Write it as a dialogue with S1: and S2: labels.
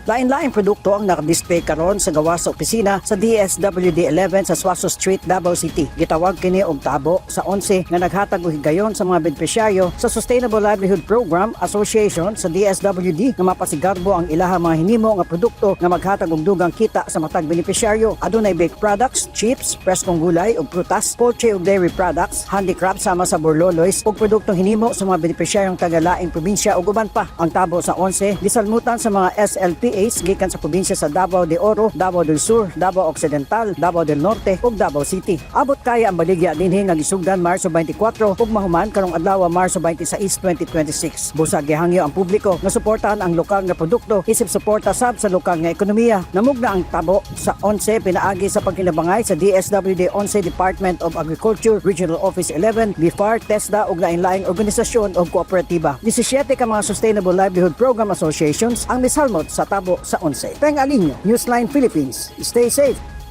S1: Lain-laing produkto ang nakadisplay karon sa gawas sa opisina sa DSWD 11 sa Suazo Street, Davao City. Gitawag kini og Tabo sa 11 nga naghatag og higayon sa mga benepisyaryo sa Sustainable Livelihood Program Association sa DSWD nga mapasigarbo ang ilahang mga hinimo nga produkto nga maghatag og dugang kita sa matag benepisyaryo. Adunay baked products, chips, preskong gulay ug prutas, poultry ug dairy products, handicrafts sama sa borloloys ug produktong hinimo sa mga benepisyaryong taga-laing probinsya ug uban pa. Ang Tabo sa 11 gisalmutan sa mga SLPAs gikan sa probinsya sa Davao de Oro, Davao del Sur, Davao Occidental, Davao del Norte ug Davao City. Abot kaya ang baligya dinhi nga gisugdan Marso 24 ug mahuman karong adlaw, Marso 26, 2026. Busag gihangyo ang publiko nga suportahan ang lokal nga produkto isip suporta sab sa lokal nga ekonomiya. Namugna ang Tabo sa 11 pinaagi sa pagkinabangay sa DSWD 11 Department of Agriculture, Regional Office 11, BFAR, TESDA ug lain-laing organisasyon o kooperatiba. 17 ka mga Sustainable Livelihood Program Associations ang misalmot sa Tabo sa 11. Peng Alinyo, Newsline Philippines. Stay safe.